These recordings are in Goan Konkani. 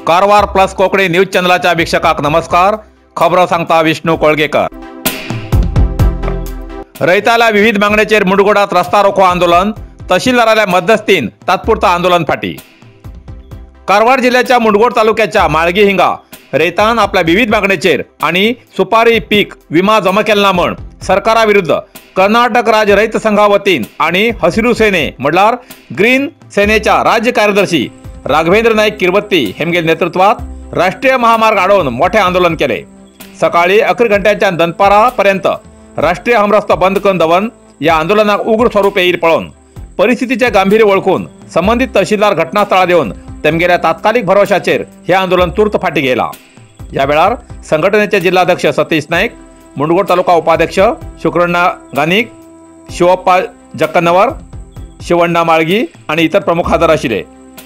कारवार प्लस कोंकणी न्यूज चॅनलाच्या वीक्षकांक नमस्कार। खबरो सांगता विष्णू कोळगेकर। रयताल्या विविध मागणेचेर मुंडगोडात रस्ता रोखो आंदोलन, तहसीलदाराल्या मध्यस्थीन तात्पुरता आंदोलन फाटी। कारवार जिल्ह्याच्या मुंडगोड तालुक्याच्या माळगी हिंगा रयतान आपल्या विविध मागणेचेर आणि सुपारी पीक विमा जमा केला ना म्हण सरकारा विरुद्ध कर्नाटक राज्य रयत संघा वतीन आणि हसिरू सेने म्हळ्यार ग्रीन सेनेच्या राज्य कार्यदर्शी राघवेंद्र नाईक किरवत्ती हेमगेल नेतृत्वात राष्ट्रीय महामार्ग आडोवन मोठे आंदोलन केले। सकाळी 11 घंट्यांच्या दनपारापर्यंत राष्ट्रीय हमरस्ता बंद करून दवन या आंदोलनाक उग्र स्वरूप येईल पळोवन परिस्थितीचे गांभीर्य वळखून संबंधित तहसीलदार घटनास्थळार येवन तेमगेल्या तात्कालिक भरवशाचेर हे आंदोलन तूर्त फाटी घेयला। या वेळार संघटनेचे जिल्हाध्यक्ष सतीश नाईक, मुंडगोड तालुका उपाध्यक्ष शुक्रण्णा गानिक, शिवप्पा जक्कनवर, शिवण्णा माळगी आणि इतर प्रमुख हजर आशिल्ले।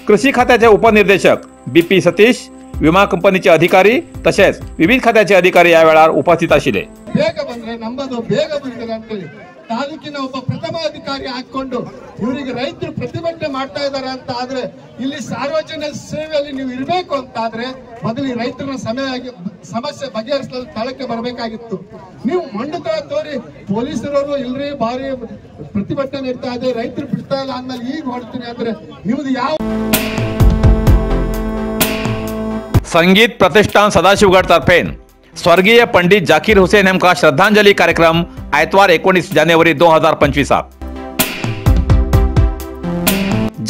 कृषी खात्याचे उपनिर्देशक बीपी सतीश, विमा कंपनीचे अधिकारी तसेच विविध खात्याचे अधिकारी या वेळार उपस्थित आशिल्ले। ಬೇಗ ಬಂದ್ರೆ ನಂಬದು, ಬೇಗ ಬಂದ್ರೆ ಅಂತೇಳಿ ತಾಲೂಕಿನ ಒಬ್ಬ ಪ್ರಥಮ ಅಧಿಕಾರಿ ಹಾಕೊಂಡು ಇವರಿಗೆ ರೈತರು ಪ್ರತಿಭಟನೆ ಮಾಡ್ತಾ ಇದ್ದಾರೆ ಅಂತ ಆದ್ರೆ, ಇಲ್ಲಿ ಸಾರ್ವಜನಿಕ ಸೇವೆಯಲ್ಲಿ ನೀವು ಇರಬೇಕು ಅಂತ ಆದ್ರೆ ಮೊದಲು ರೈತರ ಸಮಸ್ಯೆ ಬಗೆಹರಿಸಲು ಸ್ಥಳಕ್ಕೆ ಬರಬೇಕಾಗಿತ್ತು. ನೀವು ಮಂಡುತನ ತೋರಿ ಪೊಲೀಸರವರು ಇಲ್ರಿ ಭಾರಿ ಪ್ರತಿಭಟನೆ ನಡೀತಾ ಇದೆ, ರೈತರು ಬಿಡ್ತಾ ಇಲ್ಲ ಅಂದ್ಮೇಲೆ ಈಗ ಹೊಡ್ತೀನಿ ಅಂದ್ರೆ ನಿಮ್ದು ಯಾವ संगीत प्रतिष्ठान सदाशिवगड तर्फे स्वर्गीय पंडित जाकीर हुसेन हेमका श्रद्धांजलि कार्यक्रम आयतवार 19 जानेवारी 2025।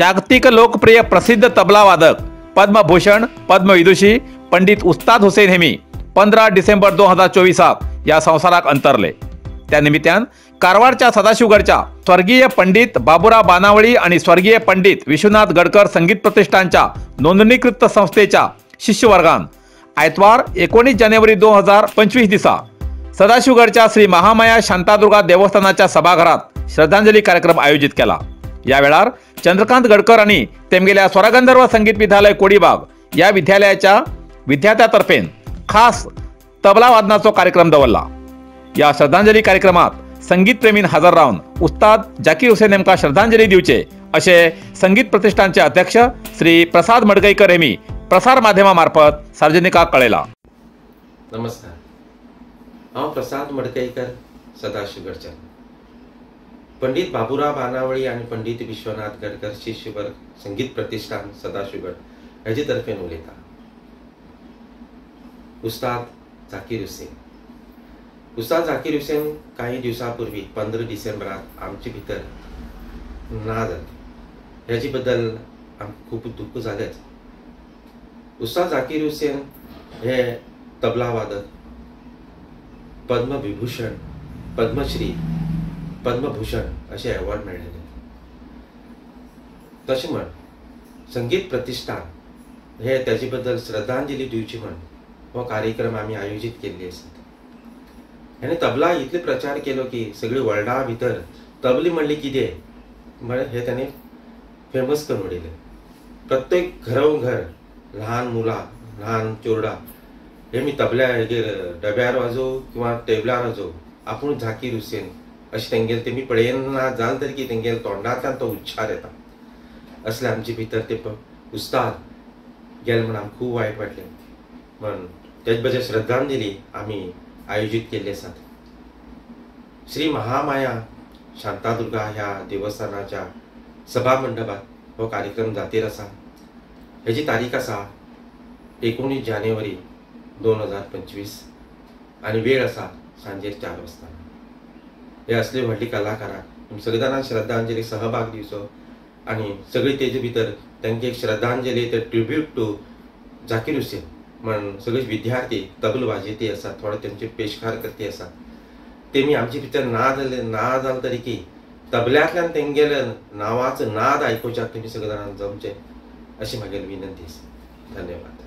जागतिक लोकप्रिय प्रसिद्ध तबला वादक पद्मभूषण पद्मविदुषी पंडित उस्ताद हुसेन हेमी 15 डिसेंबर 2024 या संसाराक अंतरले। त्या निमित्तान कारवारच्या सदाशिवगडच्या स्वर्गीय पंडित बाबुराव बानावळी आणि स्वर्गीय पंडित विश्वनाथ गडकर संगीत प्रतिष्ठानच्या नोंदणीकृत संस्थेच्या शिष्यवर्गान आयतवार 19 जानेवारी 2025 दिसा सदाशिवगडच्या श्री महामाया शांतादुर्गा देवस्थानाच्या सभागृहात श्रद्धांजली कार्यक्रम आयोजित केला। या वेळार चंद्रकांत गडकर आणि तेमगेल्या स्वरगंधर्व संगीत विद्यालय कोडीबाग या विद्यालयाच्या विद्यार्थ्यांतर्फे खास तबला वादनाचो कार्यक्रम दवरला। या श्रद्धांजली कार्यक्रमात संगीत प्रेमीन हजर रावन उस्ताद जाकीर हुसेन हेमका श्रद्धांजली दिवचे असे संगीत प्रतिष्ठानचे अध्यक्ष श्री प्रसाद मडकईकर हेमी प्रसार माध्यमामार्फत सार्वजनिकाक कळयला। नमस्कार, हांव प्रसाद मडकईकर सदाशिवगडच्यान। पंडित बाबुराव बानावळी आनी पंडित विश्वनाथ गडकर शिष्यवर्ग संगीत प्रतिष्ठान सदाशिवगड हेजे तर्फेन उलयता। उस्ताद जाकीर हुसेन, उस्ताद जाकीर हुसेन काही दिवसां पूर्वी 15 डिसेंबराक आमचे भितर ना जाले। हेजे बद्दल आमकां खूब दुख्ख जालेंच। उस्ताद जाकीर हुसेन हे तबला वादक, पद्मविभूषण, पद्मश्री, पद्मभूषण अशे अवॉर्ड मेळ्ळेले। तशें म्हण संगीत प्रतिष्ठान हे ताजे बद्दल श्रद्धांजली दिवची म्हण हो कार्यक्रम आमी आयोजीत केल्ले आसात। आनी तबला इतले प्रचार केलो की सगळी वर्ल्डा भितर तबली म्हणली कितें म्हळ्यार हे ताणें फेमस करून उडयलें। प्रत्येक घरोघर लहान मुलां, ल्हान चोरडां हे मी तबल्या हेजेर डब्यार वाजोवं किंवा टेबलार वाजोवं आपूण जाकीर हुसेन अशें तेंगेल तेमी पळयना जालें तरी की तेंगेल तोंडांतल्यान तो उच्चार येता। असले आमचे भितर ते उस्ताद गेले म्हण आमकां खूब वायट वाटलें। म्हण तेच बद्दल श्रद्धांजली आमी आयोजीत केल्ली आसात। श्री महामाया शांतादुर्गा ह्या देवस्थानाच्या सभा मंडपात हो कार्यक्रम जातीर आसा। हेजी तारीख आसा 19 जानेवारी 2025 आनी वेळ आसा सांजेर 4 वाजता। हे असले व्हडली कलाकाराक तुमी सगळे जाणां श्रद्धांजली सहभाग दिवचो आनी सगळी तेजे भितर तांकां एक श्रद्धांजली ते ट्रिब्यूट टू जाकीर हुसेन म्हण सगळे विद्यार्थी तबल वाजयती आसा, थोडे तेंचे पेशकार करती आसा। तेमी आमचे भितर ना जाले ना जालें तरी की तबल्यांतल्यान तेंगेले नांवाचो नाद आयकुच्याक तुमी सगळे जाणां जमचे अशी म्हागेली विनंती आसा। धन्यवाद।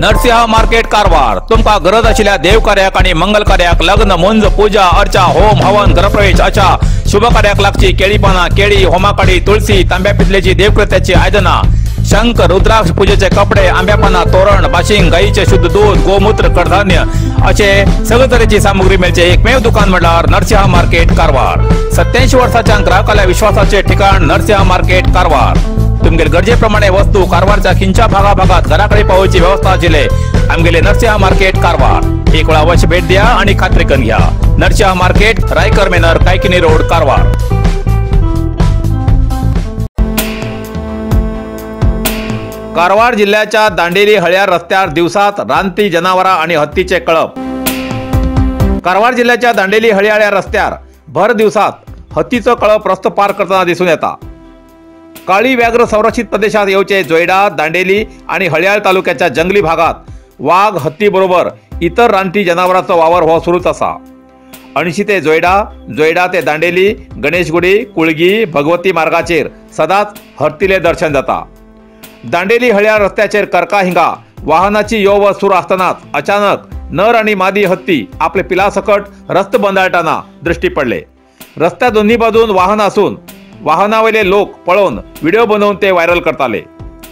नरसिंह मार्केट कारवार तुमकां गरज आशिल्ल्या देवकार्याक आनी मंगल कार्याक लग्न मुंज पूजा अर्चा होम हवन गृहप्रवेश अशा शुभ कार्याक लागची केळी पानां केळी होमाकाडी तुळसी तांब्या पितलेची देवकृत्याची आयदनां शंख रुद्राक्ष पूजेचे कपडे आंब्या पानां तोरण बाशिंग गायीचे शुद्ध दूध गोमूत्र कडधान्य असे सगळे तरेची सामुग्री मेळचे एकमेव दुकान म्हणल्यार नरसिंह मार्केट कारवार। 87 वर्साच्या ग्राहकाल्या विश्वासाचे ठिकाण नरसिंह मार्केट कारवार। तुमगेले गरजेप्रमाणे वस्तू कारवारच्या खिंच्या भागाभागात घराकडे पावोवची व्यवस्था आशिल्ले आमगेले नरसिंह मार्केट कारवार। एक वेळा अवश्य भेट द्या आणि खात्री करून घ्या। Narasimha market, Raikar manor, Kaikini road, Karwar. Karwar जिल्ह्याच्या दांडेली हळ्यार रस्त्यार दिवसात रानटी जनावरां आणि हत्तीचे कळप। कारवार जिल्ह्याच्या दांडेली हळयाळ रस्त्यार भर दिवसात हत्तीचो कळप रस्तो पार करतना दिसून येता। काळी व्याघ्र संरक्षित प्रदेशात येवचे जोयडा, दांडेली आणि हळयाळ तालुक्याच्या जंगली भागात वाघ, हत्ती बरोबर इतर रानटी जनावरांचो वावर हो सुरूच आसा। अणशी ते जोयडा, जोयडा ते दांडेली, गणेशगुडी, कुळगी, भगवती मार्गाचेर सदांच हत्तीले दर्शन जाता। दांडेली हळयाळ रस्त्याचेर करका हिंगा वाहनाची यो वच सुरू आसतनाच अचानक नर आणि मादी हत्ती आपले पिलासकट रस्तो बंदाळटाना दृष्टी पडले। रस्त्या दोन्ही बाजून वाहन असून वाहनावयले लोक पळोवन व्हिडिओ बनवून ते व्हायरल करताले।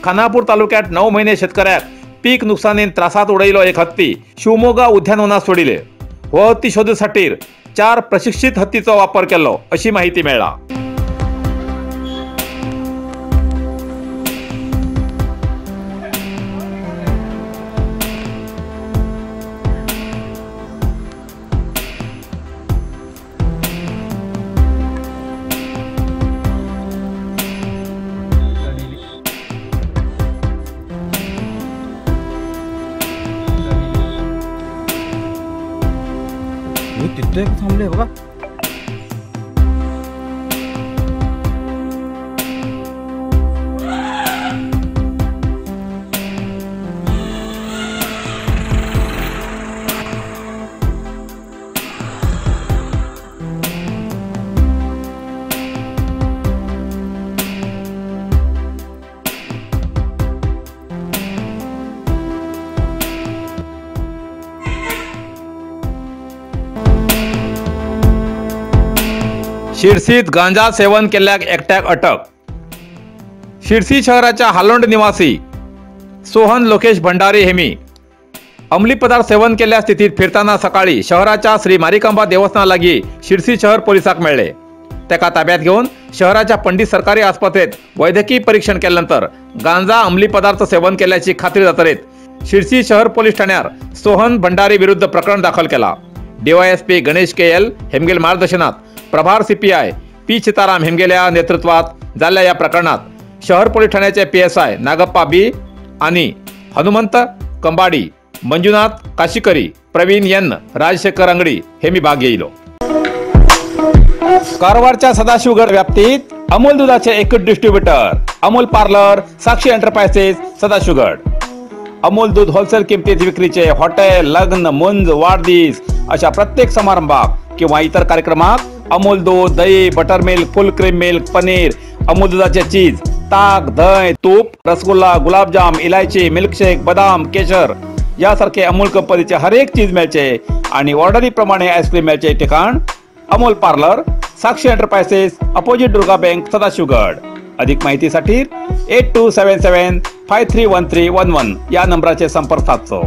खानापूर तालुक्यात 9 महिने शेतकऱ्याक पीक नुकसानीन त्रासात उडयलो एक हत्ती शिवमोगा उद्यानवनात सोडिले। हो हत्ती शोधूसाठी 4 प्रशिक्षित हत्तीचो वापर केलो अशी माहिती मेळ्ळा। तिथे थांबले बघा। शिरसीत गांजा सेवन केल्ल्याक एकट्याक अटक। शिरसी शहराच्या हालोंड निवासी सोहन लोकेश भंडारी हेमी अंमली पदार्थ सेवन केल्ल्या स्थितीत फिरताना सकाळी शहराच्या श्री मारिकांबा देवस्थाना लागीं शिरसी शहर पोलिसाक मेळ्ळे। ताका ताब्यात घेवन शहराच्या पंडित सरकारी आस्पत्रेत वैद्यकीय परीक्षण केल्यानंतर गांजा अंमली पदार्थ सेवन केल्याची खात्री जातरीत शिरसी शहर पोलीस ठाण्यार सोहन भंडारी विरुद्ध प्रकरण दाखल केला। डीवायएसपी गणेश के एल हेमगेल मार्गदर्शनात प्रभार सीपीआय पी सीताराम हेमगेल्या नेतृत्वात जाल्ल्या या प्रकरणात शहर पोलीस ठाण्याचे पीएसआय नागप्पा बी आणि हनुमंत कंबाडी, मंजुनाथ काशीकरी, प्रवीण एन, राजशेखर अंगडी हे मी भाग घेतलो। कारवारच्या सदाशिवगड व्याप्तीत अमूल दुधाचे एकच distributor Amul parlour, Sakshi enterprises, Sadashivgad. Amul दूध होलसेल किमतीत विक्रीचे हॉटेल, लग्न, मुंज, वाढदिवस अशा प्रत्येक समारंभाक किंवा इतर कार्यक्रमाक अमूल दूध, दही, butter milk, full cream milk, paneer, Amul दुधाचे चीज, ताक, दही, तूप, रसगुल्ला, गुलाबजाम, इलायची, मिल्कशेक, बदाम, केशर यासारखे अमूल कंपनीचे हरेक चीज मेळचे आणि ऑर्डरीप्रमाणे आईस्क्रीम मेळचे ठिकाण Amul parlour, Sakshi enterprises, opposite Durga bank, Sadashivgad. अधिक माहितीसाठी 8277 531311 या नंबराचे संपर्क साधतो।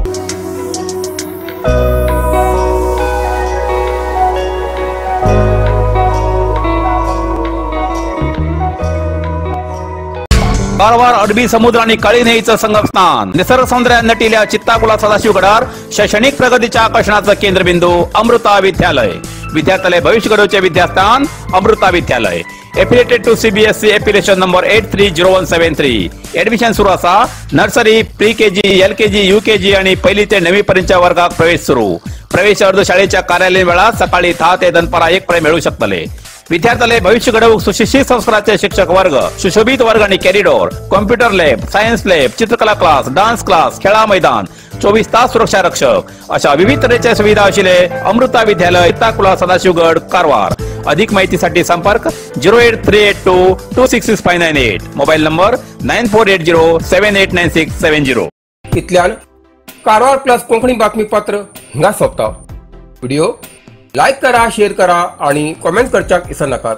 कारवार अरबी समुद्र आणि काळी न्हंयेचं संगमस्थान, निसर्ग सौंदर्याने नटिल्या चित्ताकुला सदाशिवगडावर शैक्षणिक प्रगतीच्या आकर्षणाचं केंद्रबिंदू अमृता विद्यालय। विद्यार्थ्याला भविष्य घडवचे विद्यास्थान Amrita Vidyalaya. Affiliated to CBSE affiliation number 830173। Admission सुरू असा। Nursery, pre KG, L KG, U KG आणि पहिली ते 9वी पर्यंतच्या वर्गात प्रवेश सुरू। प्रवेश अर्ज शाळेच्या कार्यालयीन वेळात सकाळी 10 ते दनपारा 1 पर्यंत मिळू शकतले। विद्यार्थ्याला भविष्य घडवूक सुशिक्षित संस्काराचे शिक्षक वर्ग, सुशोभित वर्ग आणि corridor, computer lab, science lab, चित्रकला क्लास, डान्स क्लास, खेळा मैदान, 24 तास सुरक्षा रक्षक अशा विविध तऱ्हेच्या सुविधा असलेले अमृता विद्यालय, चित्ताकुला, सदाशिवगड, कारवार। अधिक माहितीसाठी संपर्क 08382 266598, मोबाईल नंबर 9480 789670। इतल्यान कारवार प्लस कोंकणी बातमीपत्र हिंगा सोंपता. व्हिडिओ लायक करा, शेअर करा आणि कॉमेंट करच्याक विसरनाकात.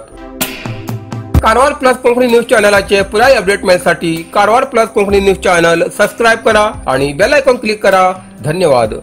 कारवार प्लस कोंकणी न्यूज चॅनलाचे पुराय update मेळसाठी Karwar plus Konkani news channel subscribe करा आणि बेल आयकॉन क्लिक करा. धन्यवाद.